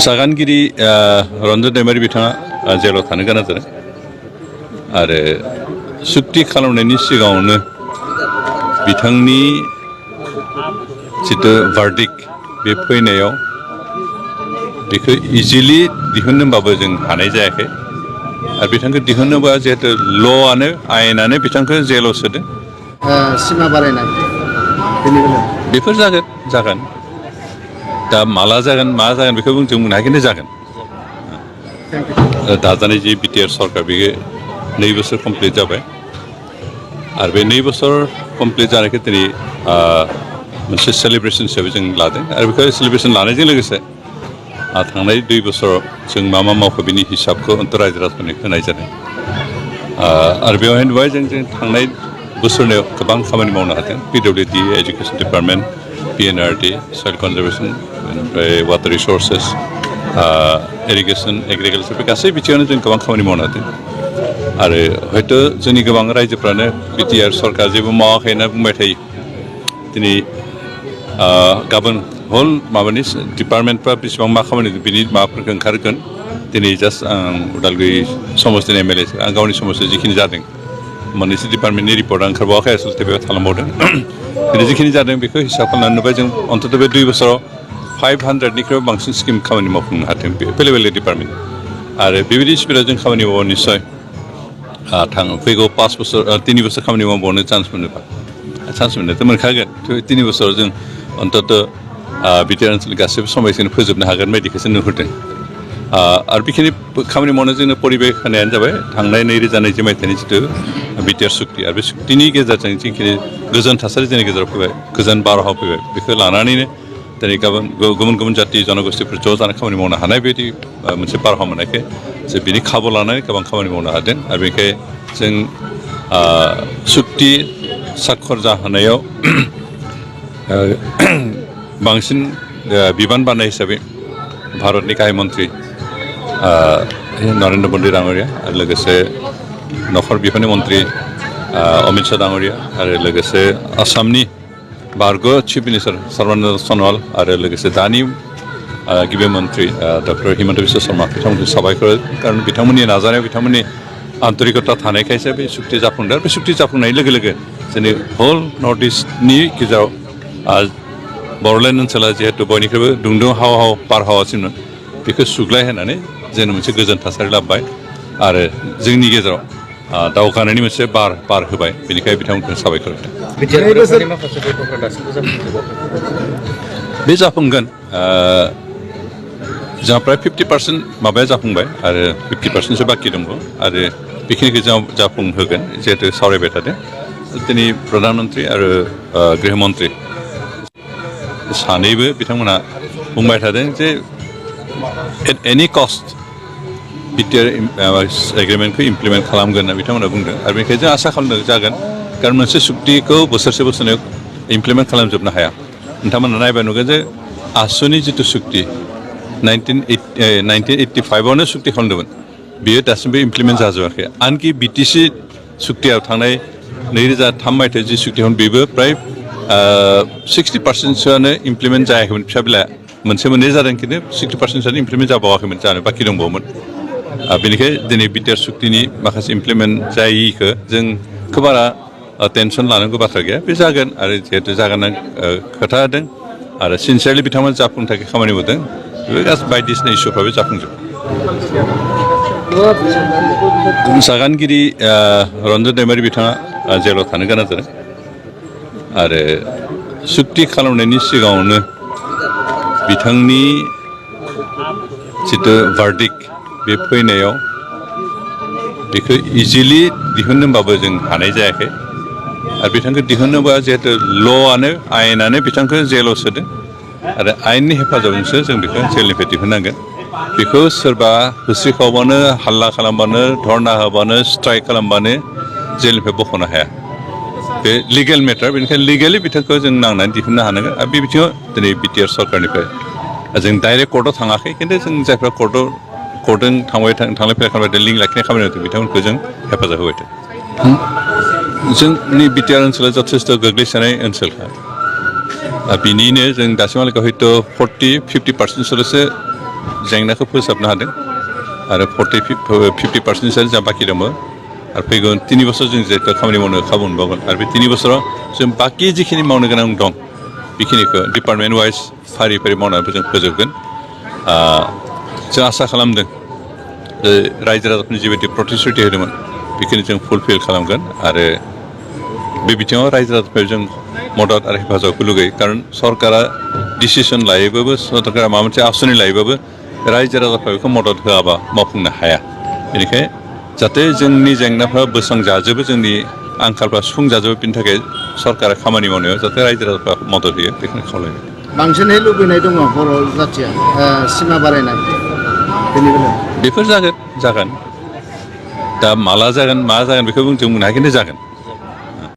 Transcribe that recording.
सागानगिरि रनजन दैमारि बिथाङा जेलाव थानो गोनां जादों आरो सुक्ति खालामनायनि सिगाङावनो बिथांनि जितु भार्डिक बे फैनायाव बेखौ इजिलि दिहुननोबाबो जों हानाय जायाखै आरो बिथांखौ दिहुननोबा जिहेतु ल'आनो आयेनानो बिथांखौ जेलाव सोदों सिमा बारायनाय बेफोर जागोन दा माला जागोन मा जागोन बेखौ जों बुंनो हाया खिन्थु जागोन दाजानाय जि बिटिआर सरकार बेयो 2 बोसोर कमप्लिट जाबाय आरो बे 2 बोसोर कमप्लिट जानायखौ दिनै मोनसे सेलिब्रेसन हिसाबै जों लादों आरो बेखौ सेलिब्रेसन लानायजों लोगोसे थांनाय 2 बोसोराव जों मा मावखो बिनि हिसाबखौ रायजो राजाफोरनो होनाय जादों आरो बेवहाय नुबाय जों थांनाय बोसोरनियाव गोबां खामानि मावनो हादों पिडब्लिउडि एजुकेसन डिपार्टमेन्ट पिएनआरडि सयल कनजारभेसन ओमफ्राय वाटार रिसर्सेस इरिगेसन एग्रिकालचार बे गासै बिथिङावनो जों गोबां खामानि मावनो हादों आरो हयथ' जोंनि गोबां रायजोफ्रानो बिटिआर सरकार जेबो मावाखै होनना बुंबाय थायो दिनै गाबोन हल माबानि डिपार्टमेन्टफ्रा बेसेबां मा खामानि बिनि माबाफोरखौ ओंखारगोन दिनै जास्ट आं उदालगुरि समस्तिनि एमएलए आं गावनि समस्तियाव जिखिनि जादों मोननैसो डिपार्टमेन्टनि रिपर्टआ ओंखारबावाखै आसलथे बेयाव खालामबावदों दिनै जिखिनि जादों बेखौ हिसाब खालामनानै नुबाय जों अन्तत बे 2 बोसोराव 500निख्रुइ बांसिन स्किम खामानि मावफुंनो हादों बेलेग बेलेग डिपार्टमेन्ट आरो बेबायदि स्पिडआव जों खामानि मावो निस्सय फैगौ 3 बोसोर खामानि मावबावनो चान्स मोनोथ' मोनखागोन 3 बोसोराव जों अन्तत बिटिआर ओनसोलनि गासैबो समयखौनो फोजोबनो हागोन बायदिखौसो नुहुरदों आरो बेखिनि खामानि मावनो जोंनो परिबेख होनायानो जाबाय थांनाय 2020 मायथाइनि जिथु बिटिआर सुक्ति आरो बे सुक्तिनि गेजेरजों जिखिनि गोजोन थासारि जोंनि गेजेराव फैबाय गोजोन बारहावा फैबाय बेखौ लानानैनो दिनै गुबुन जाथि जनगोष्ठीफोर ज' जानानै खामानि मावनो हानाय बायदि मोनसे बारहावा मोननायखाय जों बिनि खाबु लानानै गोबां खामानि मावनो हादों आरो बेनिखाय जों सुक्ति साक्षर जाहोनायाव बांसिन बिबान बाननाय हिसाबै भारतनि गाहाय मन्त्रि नरेन्द्र मदि डाङरिया आरो लोगोसे नखर बिफाननि मन्त्रि अमित शाह डाङरिया आरो लोगोसे आसामनि बारग' चिफ मिनिस्टार सर्बानन्द सन'वाल आरो लोगोसे दानि गिबि मन्त्रि डक्टर हिमन्त बिश्व शर्मा बिथांमोनखौ साबायखर खारन बिथांमोननि नाजानायाव बिथांमोननि आन्तरिकता थानायखायसो बे सुक्ति जाफुंदों बे सुक्ति जाफुंनाय लोगो लोगो जोंनि हल नर्थ इस्टनि गेजेराव बर'लेण्ड ओनसोला जिहेतु बयनिख्रुइबो दुंदुं हाव बारहावासिममोन बेखौ सुग्लाय होनानै जोंनो मोनसे गोजोन थासारि लाबोबाय आरो जोंनि गेजेराव दावगानायनि मोनसे बार होबाय बेनिखायनो बिथांमोनखौ साबायखर होदों बे जाफुंगोन जोंहा प्राय 50% माबाया जाफुंबाय आरो 50%सो बाखि दङ आरो बेखिनिखौ जों जाफुंहोगोन जिहेतु सावरायबाय थादों दिनै प्रधान मन्त्रि आरो गृह मन्त्रि सानैबो बिथांमोना बुंबाय थादों जे एट एनि कस्ट बिटिआर एग्रिमेन्टखौ इमप्लिमेन्ट खालामगोन होनना बिथांमोना बुंदों आरो बेनिखायनो जों आसा खालामदों जागोन खारन मोनसे सुक्तिखौ बोसोरसेयाव इमप्लिमेन्ट खालामजोबनो हाया नोंथांमोना नायबा नुगोन जे आसुनि जिथु सुक्ति 1985आवनो सुक्ति खालामदोंमोन बियो दासिमबो इमप्लिमेन्ट जाजोबाखै आनकि बिटिसि सुक्तियाव थांनाय 2003 मायथाइयाव जि सुक्ति खालामदों बेबो प्राय 60%सोआनो इमप्लिमेन्ट जायाखैमोन फिसा बिला मोनसे मोननै जादों खिन्थु 60%सोआनो इमप्लिमेन्ट जाबावाखैमोन जानो बाखि दंबावोमोन बेनिखायनो दिनै बिटिआर सुक्तिनि माखासे इमप्लिमेन्ट जायिखौ जों खोब बारा टेनसन लानांगौ बाथ्रा गैया बे जागोन आरो जिहेतु जागोन खोथा होदों आरो सिनसियारलि बिथांमोना जाफुंनो थाखाय खामानि मावदों बे गासै बायदिसिना इसुफ्राबो जाफुंजोबो सागानगिरि रनजन दैमारि बिथाङा जेलाव थानो गोनां जादों आरो सुक्ति खालामनायनि सिगाङावनो बिथांनि जितु भार्डिक बे फैनायाव बेखौ इजिलि दिहुननोबाबो जों हानाय जायाखै आरो बिथांखौ दिहुननोबा जिहेतु ल'आनो आयेनानो बिथांखौ जेलाव सोदों आरो आयेननि हेफाजाबजोंसो जों बेखौ जेलनिफ्राय दिहुननांगोन बेखौ सोरबा होस्रिखावबानो हाल्ला खालामबानो धरना होबानो स्ट्राइक खालामबानो जेलनिफ्राय बख'नो हाया बे लिगेल मेटार बेनिखायनो लिगेलि बिथांखौ जों नांनानै दिहुननो हानांगोन आरो बे बिथिङाव दिनै बिटिआर सरकारनिफ्राय जों डाइरेक्ट कर्टआव थाङाखै खिन्थु जों जायफ्रा कर्टजों थांलाय फैलाय खालामबाय लिंक लाखिनाय खामानि मावदों बिथांमोनखौ जों हेफाजाब होबाय थादों जोंनि बिटिआर ओनसोला जथेस्थ' गोग्लैसोनाय ओनसोलखा बिनिनो जों दासिमहालागै हयथ' 40-50%सोल'सो जेंनाखौ फोसाबनो हादों आरो 50% जा बाखि दङ आरो फैगोन 3 बोसोर जों जेहेतु खामानि मावनो खाबु मोनबावगोन आरो बे 3 बोसोराव जों बाखि जिखिनि मावनो गोनां दं बेखिनिखौ डिपार्टमेन्ट वाइज फारि फारि मावनानैबो जों फोजोबगोन जों आसा खालामदों जे रायजो राजाफोरनि जिबायदि प्रतिश्रुति होदोंमोन बेखिनि जों फुलफिल खालामगोन आरो बे बिथिङाव रायजो राजाफोर जों मदद आरो हेफाजाबखौ लुगैयो खारन सरकारा डिसिसन लायोबाबो सरकारा माबा मोनसे आसनि लायोबाबो रायजो राजाफ्रा बेखौ मदद होआबा मावफुंनो हाया बेनिखायनो जाहाथे जोंनि जेंनाफ्रा बोस्रांजाजोबो जोंनि आंखालफ्रा सुफुंजाजोबो बेनि थाखाय सरकारा खामानि मावनायाव जाहाथे रायजो राजाफ्रा मदद होयो बेखौनो खावलायबाय बांसिनै लुबैनाय दङ बर' जाथिया सिमा बारायनाय बेनि बेलायाव बेफोर जागोन दा माला जागोन मा जागोन बेखौ जों बुंनो हाया खिन्थु जागोन